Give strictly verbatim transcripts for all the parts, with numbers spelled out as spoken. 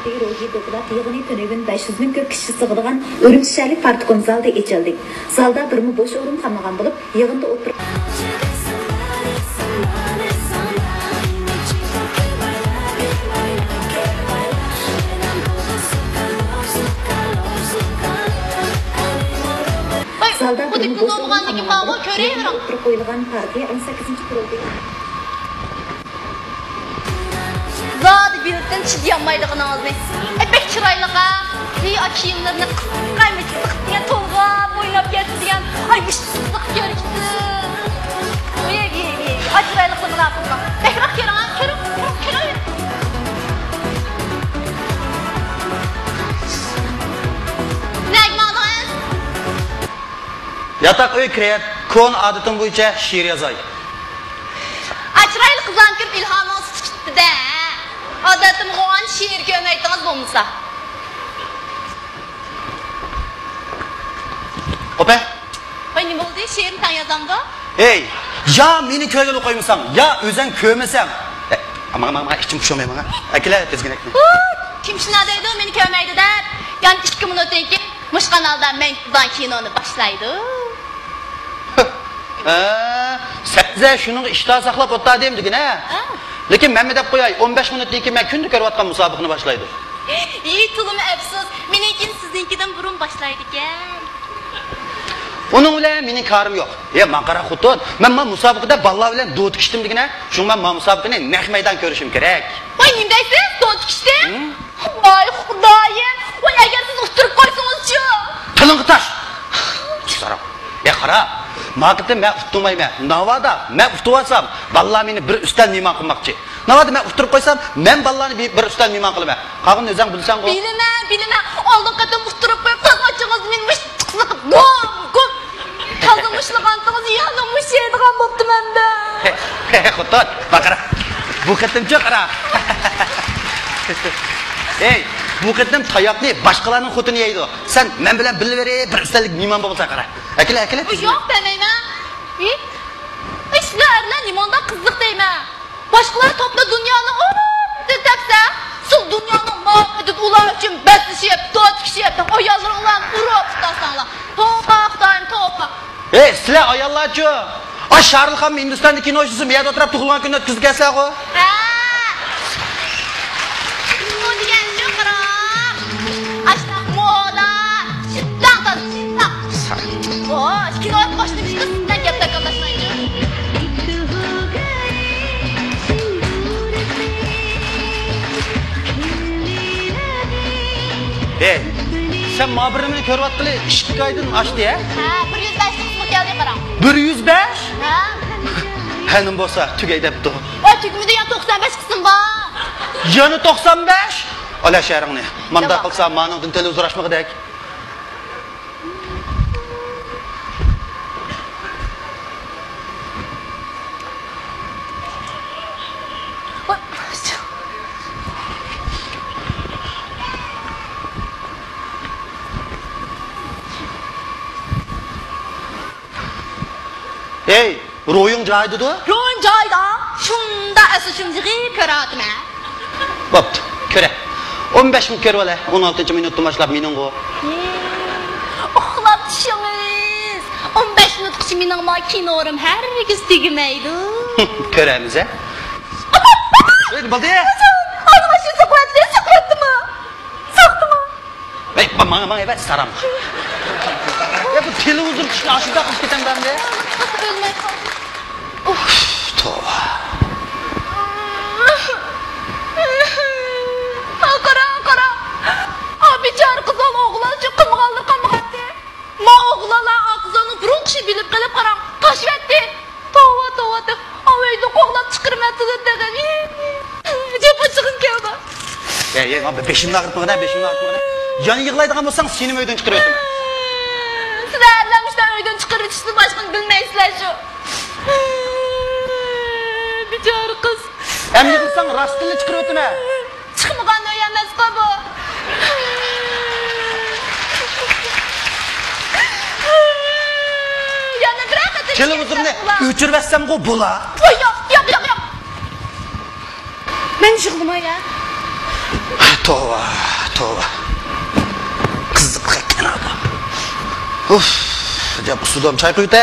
روھىي دوكلات يىغىنى تۈنۈگۈن بەش يۈز مىڭ كۆپ كىشى سىغىدىغان ئۈرۈمچى شەھەرلىك پارتكوم زالىدا ئېچىلدى. زالدا بىرمۇ بوش ئورۇن قالمىغان بولۇپ، يىغىندا ئولتۇرۇپ زالدا بىرمۇ بوش ئورۇن قالمىغان بولۇپ، يىغىندا ئولتۇرۇپ قويۇلغان پارتىيە ئون سەككىزىنچى قۇرۇلتىيى زادى بىلسەم چىدىيالمايدىغىنىڭىزنى. ئەي، بەك چىرايلىق ھە. ئەي، ئا كىيىملىرىنى قىسقا، مۇشۇ سىقىپ دېگەن تولغاپ ئويناپ كەتتى دېگەن. ئاي، مۇشۇ سىقىپ كۆرۈشتۈم. ئەي، ئەي، ئەي، ئەي، ئاي، چىرايلىقلىرىنى ئاپىرىڭلار. بەكرەك كۆرۈڭ ھە، كۆرۈڭ، كۆرۈڭ، كۆرۈڭ. نەگە ماڭدىڭىز؟ ياتاق ئۆيگە كىرىپ، كونا ئادىتىم بويىچە شېئىر يازاي. ئا، چىرايلىق قىزلارنى كۆرۈپ ئىلھامىڭىز چىقىپتۇ-دە. ئادەتتىمۇ ئان شېئىر كۆرمەيتتىڭىز بولمىسا. قوپە. ۋاي، نېمە بولدى؟ شېئىرنى تەڭ يازامدۇ؟ ھەي، يا مېنى كۆرگىلى قويمىساڭ، يا ئۆزۈڭ كۆرمىسەڭ. ھەي، ماڭا، ماڭا، ماڭا، ئىچىم پۇشۇلماي ماڭا. ئەكېلە تىزگىنەكنى. ھۇي، كىم شۇنداق دەيدۇ، مېنى كۆرمەيدۇ دەپ؟ يەنە ئىككى مىنۇتتىن كېيىن مۇشۇ قانالدا مەن دېگەن كىنونى باشلايدۇ. ھە، سەزە شۇنىڭغا ئىشتىھا ساقلاپ ئولتۇر دېمىدىكىن ھە. ھە. لېكىن مەنمۇ دەپ قوياي، ئون بەش مىنۇتتىن كېيىن مەن كۈندە كۆرۈۋاتقان مۇسابىقىنى باشلايدۇ. ھېي، تولىمۇ ئەپسۇس، مېنىڭكىنى سىزنىڭكىدىن بۇرۇن باشلايدىكەن. ئۇنىڭ بىلەن مېنىڭ كارىم يوق. ھە، ماڭا قارا خوتۇن، مەن مانا مۇسابىقىدە بالىلار بىلەن دودا كىشتىم دېگىنە، شۇڭا مەن مانا مۇسابىقىنى نەق مەيدان كۆرۈشۈم كېرەك. ۋاي، نېمە دەيسىز؟ دودا كىشتىم؟ ھىم؟ ۋاي خۇدايىم! ۋاي، ئەگەر سىز ئۇتتۇرۇپ قويسىڭىزچۇ؟ تىلىڭغا تاش! ساراڭ. ئە، قارا، ما قېتىم مەن ئۇتتۇرمايمەن. ناۋادا مەن ئۇتتۇرۇۋالسام، بالىلار مېنى بىر ئۈستەل مېھمان قىلماقچى. ناۋادا مەن ئۇتتۇرۇپ قويسام، مەن بالىلارنى بىر، بىر ئۈستەل مېھمان قىلىمەن. قالغىنىنى ئۆزۈڭ بىلىسەنغۇ. بىلىمەن، بىلىمەن. ئالدىنقى قېتىم ئۇتتۇرۇپ قويۇپ، قازانچىڭىزنى مېنى مۇشتۇق سىقىپ، گۇم، گۇم. تازا مۇشتلىغانتىڭىز يەنە مۇشۇيدىغان بوپتىمەن-دە. خوتۇن، باققىنا. بۇ قېتىمچۇ قارا. ئەي، بۇ قېتىم تاياقنى باشقىلارنىڭ خوتۇنى يەيدۇ. سەن مەن بىلەن بىللە بىر ئۈستەللىك مېھمان بولغىنىسەن قارا. ئەكېلە، ئەكېلە. ياق، بەرمەيمەن. ئى، ئى، سىلەر ئەرلەر نېمانداق قىزىق دەيمەن. باشقىلار توپلا دۇنيانى ئوبدان تەپسە، سىز دۇنيانىڭ ماۋۇ ئۇلار ئۈچۈن بەسلىشىپ، توتىكىشىپ، ئاياللىرىڭلارنى ئۇرۇپ تۇتاساڭلار. توۋا، خۇدايىم، توۋا. ھەي، سىلەر ئاياللارچۇ؟ ئا، شاھرۇخ خانمۇ ھىندىستاندا كىنو ئوينىسا، مەيەردە ئولتۇراپ تۇغۇلغان كۈنىنى ئۆتكۈزۈپ كەلسىلەرغۇ. ھە. كىنو دېگەنچۇ، قاراڭ. ئاشۇنداق مودا، شىدداق، شىدداق. ۋاي، كىنو قوشنىمىزغا سىزدەك گەپ تاكاللاشمايچۇ. ھەي، سەن ما بىر نېمىنى كۆرۈۋاتقىلى ئىككى ئايدىن ئاشتى، ھە؟ ھە، بىر يۈز بەش قىسمى كەلدى، قاراڭ. بىر يۈز بەش؟ ھە. ھە، نېمە بولسا، تۈگەي دەپتۇ. ۋاي، تۈگىمىدى، يەنە توقسان بەش قىسىم بار. يەنە توقسان بەش؟ ئالا شەھىرىڭنى. مانداق قىلسا، مانىڭدىن تېلېۋىزور ئاچمىغۇدەك. ھەي، روھىڭ جايىدىدۇ؟ روھىم جايىدا، شۇنداق ئەسلىشىم يىغىپ كۆرۈۋاتىمەن. بوپتۇ، كۆرە. ئون بەش مىنۇت كۆرۈۋالە، ئون ئالتىنچى مىنۇتتىن باشلاپ مېنىڭغۇ. ئۇخلاپ چۈشىڭىز. ئون بەش مىنۇتقىچە مېنىڭ ما كىنورۇم ھەرگىز تۈگىمەيدۇ. كۆرەمىز ھە. ئەي، نېمە بولدى؟ ئانا ماشىنا سوقۇۋەتتى، سوقۇۋەتتىمۇ؟ سوقتىمۇ؟ ۋەي، ماڭا، ماڭا بەر، ساراڭ. يا، بۇ تېلېۋىزور ئىشىكى ئاشۇنداق قىلىپ كېتەمدۇ ئەمدى؟ ئۆلمەي قالدى. ئۇف، توۋا. قاراڭ، قاراڭ. ئا، بىچارە قىز ئوغلانچە قىلمىغانلىرى قالمىغانتى. ما ئوغلانلار ئا قىزلارنىڭ بۇرۇنقى ئىشىنى بىلىپ قېلىپ، قاراڭ، تاشلىۋەتتى. توۋا، توۋا دەپ، ئاۋۇ ئۆيدىن قوغلاپ چىقىرىمەن تىزىپ دېگەن. جاپا چىقىم كەلدى. يا، يا، مانا بېشىمنى ئاغرىتمىغىن، بېشىمنى ئاغرىتمىغىن. يەنە يىغلايدىغان بولساڭ، سېنىمۇ ئۆيدىن چىقىرىۋېتىمەن. سىلەر ئەرلەر مۇشۇنداق ئۆيدىن چىقىرىۋېتىشنى باشقىنى بىلمەيسىلەر شۇ. بىچارە قىز. ئەمدى يىغلىساڭ، راستىنلا چىقىرىۋېتىمەن. چىقمىغان ئۆي ئەمەسقۇ بۇ. يەنە بىرەر قېتىم تېلېۋىزورنى ئۆچۈرۈۋەتسەمغۇ بولا. ۋاي، ياق، ياق، ياق، ياق. مەن يىغلىماي ھە. توۋا، توۋا. قىزىق ئىكەن ئادەم. ئۇف، جاپ ئۇسسۇدۇم، چاي قۇيۇۋېتە.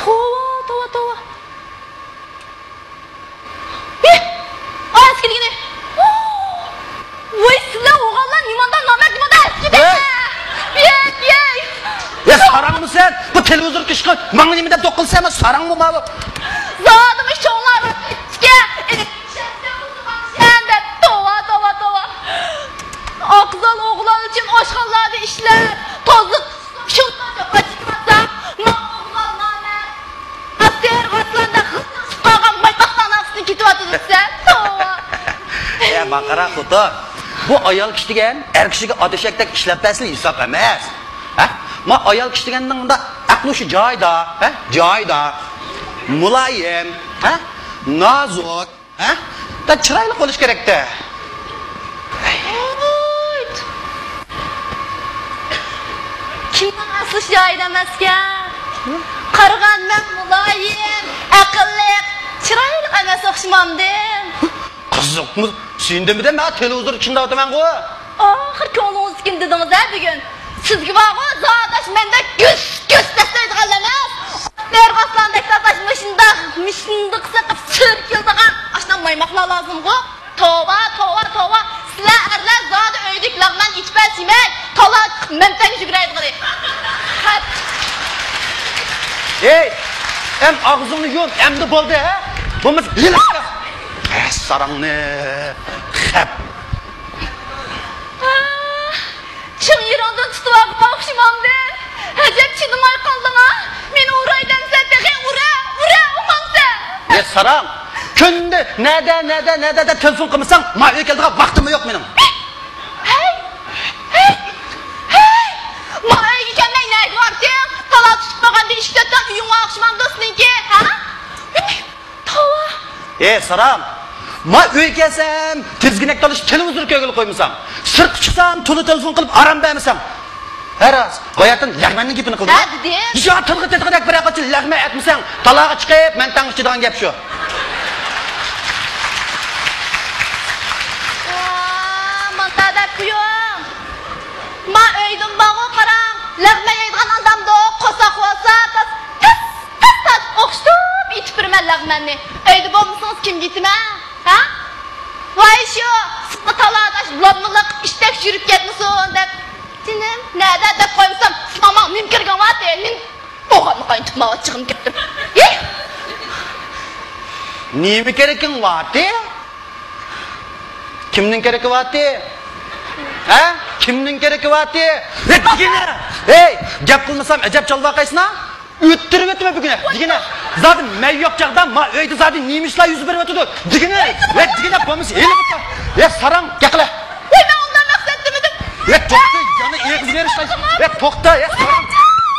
توۋا، توۋا، توۋا. ئەسكى دېگىنى. ۋاي، سىلەر ئوغۇللار نېمانداق نامەرد، نېمانداق ئەسكى دە. ۋاي، ۋاي. يا ساراڭمۇ سەن؟ بۇ تېلېۋىزور كىشىقى ماڭا نېمە دەپ دوق قىلسا، مەن ساراڭمۇ ماۋۇ؟ زادىمۇ چوڭلار ئىكەن. توۋا، توۋا، توۋا. ئاقزال ئوغلان ئۈچۈن ئاشخانىلاردا ئىشلەپ، تازىلىق شۇ ئاچىقماسا، ما ئوغلان نامەرد. ئاستېر ئارسلاندا قالغان مايپاقلارنىڭ ئاستىدىن كېتىۋاتىدۇ دېسە، توۋا. يا، ماقارا خوتۇن، بۇ ئايال كىشى دېگەن ئەر كىشىگە ئادىشەكتەك ئىشلەپ بەرسىلا ھېساب ئەمەس. ھە؟ ما ئايال كىشى دېگەننىڭ مۇنداق ئەقلى شۇ جايىدا، ھە؟ جايىدا. مۇلايىم، ھە؟ نازۇك. ھە؟ دا چىرايلىق بولۇش كېرەكتە. كىمنىڭ ئەقلى شۇ جايىدا ئەمەسكەن؟ قارىغانمەن مۇلايىم، ئەقىللىق، چىرايلىق ئەمەس ئوخشىمامدىم؟ قىزىقمۇ؟ سېنى دېمىدىم، مەن تېلېۋىزور ئىچىندە ئولتۇرمەنغۇ. ئاخىر كۆڭلىڭىزدىكىنى دېدىڭىز-ھە بۈگۈن. سىزگە بارغۇ، زاداش مەندەك گۈس-گۈس دەسلەيدىغانلار ئەمەس. ئەستەر ئارسلاندەك زاداش مۇشۇنداق، مۇشۇنداق سېقىپ سۈركىلىدىغان ئاشۇنداق مايماقلار لازىمغۇ. توۋا، توۋا، توۋا. سىلەر ئەرلەر زادى ئۆيدىكى لەغمەن ئېتىپ بەرسە يېمەي، تالا چىقىپ مەمتەڭگە يۈگۈرەيدىغىنى. ھەي، ئەم ئاغزىڭنى يۇم، ئەمدى بولدى، ھە؟ بولمىسا ھېلىقى. ھە، ساراڭنى خەپ. چىڭ يېرىڭدىن تۇتۇۋالغان ئوخشىمامدىم. ئەجەب چىدىماي قالدىڭ-ھە. مېنى ئۇراي دەمسەن تېخى ئۇرە، ئۇرە ئۇقامسەن. يا ساراڭ، كۈندە نەدە، نەدە، نەدە دەپ تېلېفون قىلمىساڭ، ما ئۆيگە كەلىدىغان ۋاقتىممۇ يوق مېنىڭ. ھەي، ھەي، ھەي، ھەي. ما ئۆيگە كەلمەي نەگە بارتىڭ؟ تالا تۇتۇپ قالغاندا ئىشىك تۆتتەك ئۆيۈڭ ئوخشىمامدۇ سېنىڭكى، ھە؟ توۋا! ئەي ساراڭ، ما ئۆيگە كەلسەم تىزگىنەك تالىشىپ تېلېۋىزور كۆرگىلى قويمىساڭ، سىرتقا چىقسام تولا تېلېفون قىلىپ ئارام بەرمىسەڭ، ھە راست باياتىن لەغمەننىڭ گېپىنى قىلدىڭ. ھە دېدىم. يا تىلغا تېتىغۇدەك بىر قاچا لەغمەن ئەتمىسەڭ تالاغا چىقىپ مەن تەڭ ئىچىدىغان گەپ شۇ. ۋا، مانتا دەپ قويۇڭ. ما ئۆيدىن بارغۇ قاراڭ، لەغمەن يەيدىغان ئادەمدۇ، قورساق بولسا تاس تاس تاس تاس ئوخشىتىپ ئېتىپ بېرىمەن لەغمەننى. ئۆيدە بولمىسىڭىز كىمگە ئېتىمەن؟ ھە؟ ۋاي شۇ سىرتقا تالا ئاداش لاممىلىق ئىشتەك يۈرۈپ كەتمىسۇن دەپ. جېنىم، نەدە دەپ قويمىسام، سىلەرنىڭ نېمە كېرىكىڭ بارتى؟ نېمە بوغۇمنى قاينىتىپ ماۋۇ چىغىم كەتتىم. ھېي! نېمە كېرىكىڭ بارتى؟ كىمنىڭ كېرىكى بارتى؟ ھە؟ كىمنىڭ كېرىكى بارتى؟ ھېي، دېگىنە! ھېي، گەپ قىلمىسام ئەجەب چالۋاقايسىنا؟ ئۆتتۈرۈۋېتىمەن بۈگۈن، دېگىنە! زادى مەن يوق چاغدا ما ئۆيدە زادى نېمە ئىشلار يۈز بېرىۋاتىدۇ؟ دېگىنە! ھېي، دېگىنە، بولمىسا ھېلىقى تا-، ھېي، ساراڭ، گەقلە! ۋاي، مەن ئۇنداق مەقسەت دېمىدىم. ھېي، توختا، يەنە ئېغىز بېرىش. ھېي، توختا، ھېي، ساراڭ!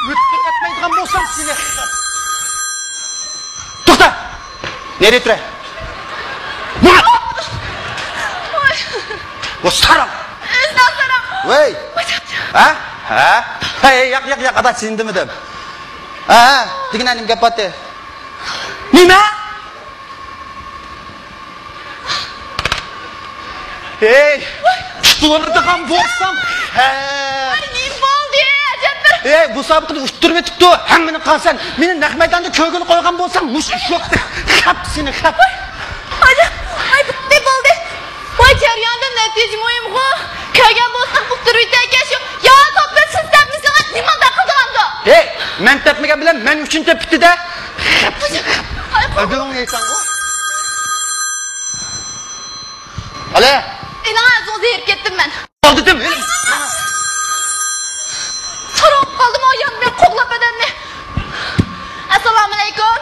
ئۆتتۈرۈۋەتمەيدىغان بولسام سېنى. توختا! نەدە تۇرە؟ ماڭا! بۇ ساراڭ! ئىنسان ساراڭ! ۋەي! ھە؟ ھە؟ ھەي، ياق، ياق، ياق، ئادا، سېنى دېمىدىم. ھە، ھە، دېگىنە نېمە گەپ بارتى؟ نېمە؟ ھېي! تۇتۇۋالىدىغان بولسام، ھە! ۋاي، نېمە بولدى؟ ئەجەب بىر. ھېي، مۇسابىقىنى ئۇتتۇرۇۋېتىپتۇ، ھەممىنى قالسەن. مېنى نەق مەيداندا كۆرگىلى قويغان بولساڭ، مۇشۇ ئىش يوقتى. خەپ سېنى، خەپ. ۋاي، ۋاي، بولدى، بولدى. ۋاي، جەرياندا نەتىجە مۇھىمغۇ. كۆرگەن بولساڭ ئۇتتۇرۇۋېتەركەن شۇ. يا توپنى سىز تەپمىسىڭىز نېمانداق قىلىدىغاندۇ؟ ھېي، مەن تەپمىگەن بىلەن مەن ئۈچۈن تەپتى-دە. ئەدىلىڭنى يەيسەنغۇ. ئالە! ئېنىڭ ئاغزىڭىزنى يېرىپ كەتتىم مەن. ئالدىدىم. سوراپ قالدىم ئايان مەن قوغلاپ ئادەمنى. ئەسسالامۇئەلەيكۇم.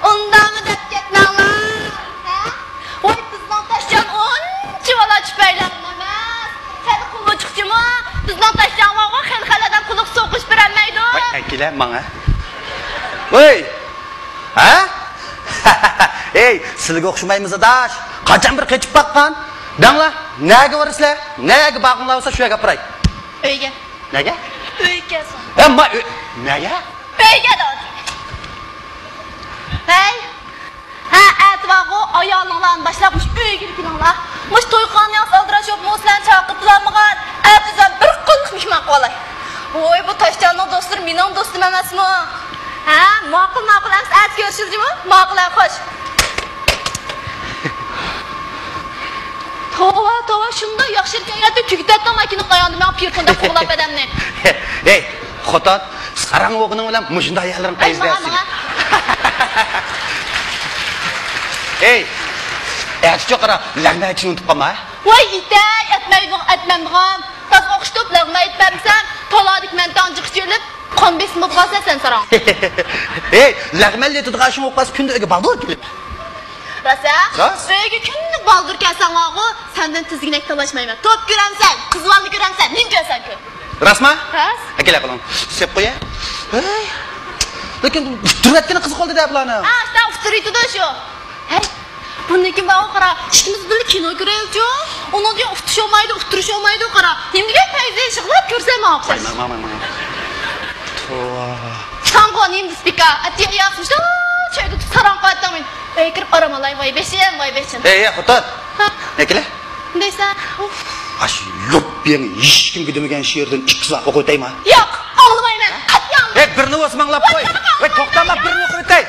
ئۇنداقمۇ دەپ كەتمەڭلار. ھە؟ ۋاي، بىزنىڭ تاشجان ئۇنچىۋالا چۈپەيلەر ئەمەس. خېلى قۇلۇچۇقچىمۇ؟ بىزنىڭ تاشجان بارغۇ، خېلى خېلى ئادەم قۇلىقى سوقۇشۇپ بېرەلمەيدۇ. ۋاي، ئەكېلە ماڭا. ۋاي! ھە؟ ھەي، سىلىگە ئوخشىمايمىز ئاداش. قاچان بىر قېچىپ باققان؟ دەڭلا، نەگە بارىسىلەر؟ نەگە بارغۇڭلار بولسا، شۇ يەرگە ئاپىراي. ئۆيگە. نەگە؟ ئۆيگە كەلسۇن. ئەمما ئۆ-، نەگە؟ ئۆيگە دەۋاتىمەن. ھەي! ھە، ئەتىۋارغۇ، ئايالىڭلارنى باشلاپ مۇشۇ ئۆيگە كېلىڭلار. مۇشۇ توي قىلغان ياخشى ئالدىراش بولۇپ، مۇسۇلەرنى چاقىرتىۋالمىغان. ئەتىزەم بىر قۇللۇق مېھمان قىلىۋالاي. ۋوي، بۇ تاشجاننىڭ دوستلىرى مېنىڭ دوستۇم ئەمەسمۇ؟ ھە، ماقۇل، ماقۇل ئەمىسە، ئەتە كۆرۈشىلى جۇمۇ. ماقۇل، ھە، خوش. توۋا، توۋا، شۇنداق ياخشى ئىكەن، يا تۈگىتەتتىڭ ماكىنىنى ئاياندىن مېڭىپ يۈركۈڭدەك قوغلاپ ئادەمنى. ھەي، خوتۇن، ساراڭ بولغىنىڭ بىلەن مۇشۇنداق يەرلىرىڭ ئەي، قايسى ماڭا، دەرسىگە؟ ماڭا. ھەي، ئەتىچۇ قارا، لەغمەن ئېيتىشنى ئۇنتۇپ قالما. ۋاي يېتەي، ئەتمەيدىغان، ئەتمەمدىغان. تازا ئوخشىتىپ لەغمەن ئېيتىپ بەرمىسەم، تالادىكى مەنتاڭ جىقىچە ئۆلۈپ، قان بېسىمى بولغانسەن سەن ساراڭ. ھەي، لەغمەن ئېيتىدىغان ئىشىڭ بولۇپ قالسا، كۈندە ئۆيگە بالدۇر كېلىپ. راست ھە؟ راست. ئۆيگە كۈندە بالدۇر كەلسەڭلارغۇ، سەندىن تىزگىنەك تالاشمايمەن. توپ كۆرەمسەن، قىز بالىنى كۆرەمسەن، نېمە كۆرسەڭ كۆر. راستما؟ راست. ئەكېلە قولۇڭ. سېپ قويە. ھەي. لېكىن ئۇتتۇرۇۋەتكىنى قىزىق بولدى دە بۇلارنىڭ. ھە، شۇنداق ئۇتتۇرۇۋېتىدۇ شۇ. ھەي، بۇندىن كېيىن بارغۇ قارا، ئىككىمىز بىللە كىنو كۆرەيلىچۇ. ئۇنىڭدىن ئۇتۇش بولمايدۇ، ئۇتتۇرۇش بولمايدۇ قارا. نېمە دېگەن پەيزى، يىغلاپ كۆرسەم ماڭا ئوخشاش. ماڭ، ماڭ، ماڭ، ماڭ. توۋا. ساڭغۇ نېمە دېسە بىكار. ئەتىگەن ياقسىمىش، چۆگۈتۈپ ساراڭ قىلىۋەتتىڭ مېنى. ئۆيگە كىرىپ ئارام ئالاي، ۋاي بېشىم، ۋاي بېشىم. ھەي، ھەي، خوتۇن. ھە. نەگە كېلە؟ دەيسەن. ئۇف. ئاشۇ لوپپىڭ ھېچكىمگە دېمىگەن شېئىردىن ئىككى سان ئوقۇۋېتەيما؟ ياق، ئاڭلىمايمەن. قەتئىي ئاڭلىمايمەن. ھەي، بىرنى بولسا ماڭلاپ قوي. ۋاي، توختاما، بىرنى ئوقۇۋېتەي.